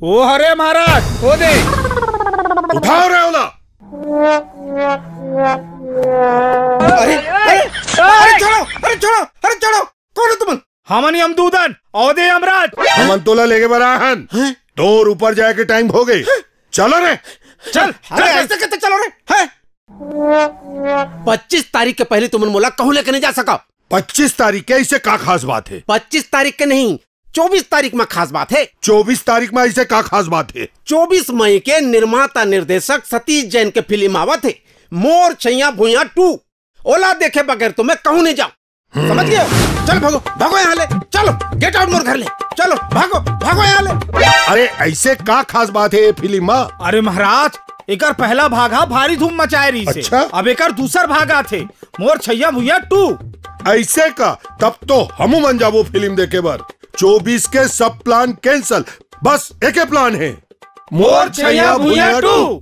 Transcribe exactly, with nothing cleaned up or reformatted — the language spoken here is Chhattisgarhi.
ओ हरे महाराज, ओ दे। उठाव रे ओला। अरे, अरे, अरे छोड़ो, अरे छोड़ो, अरे छोड़ो। कोन हो तुमन? हमन यमदूतन, ओ दे यमराज। हमन तोला लेगे बर आए हन। हैं? तोर ऊपर जाए के टाइम हो गे। चलो रे। चल, अरे चल, चल। ऐसे कहते चलो रे, हैं? पच्चीस तारीख के पहले तुमन मोला कहूं लेके नहीं जा सका। पच्चीस तारीख के ऐसे का खास बात हे? पच्चीस तारीख के नहीं, चौबीस तारीख में खास बात हे। चौबीस तारीख में ऐसे का खास बात हे? चौबीस मई के निर्माता निर्देशक सतीश जैन के फिल्म आवत हे, मोर छैया भुइया टू। ओला देखे बगैर तो मैं कहूं नहीं जाऊं। समझ गए? चल भागो, भागो यहाँ ले। चलो, get out मोर घर ले। चलो, भागो, भागो यहाँ ले। अरे, ऐसे का खास बात हे ये फिल्म में? अरे महाराज, एकर पहला भाग हा भारी धूम मचाए रहिस हे। अच्छा। अब एकर दूसर भाग आथे, मोर छैया भुइया टू। ऐसे का? तब तो हमू मन जाबो फिल्म देखे बर। चौबीस के सब प्लान कैंसिल, बस एके प्लान हे, मोर छैया भुइया टू।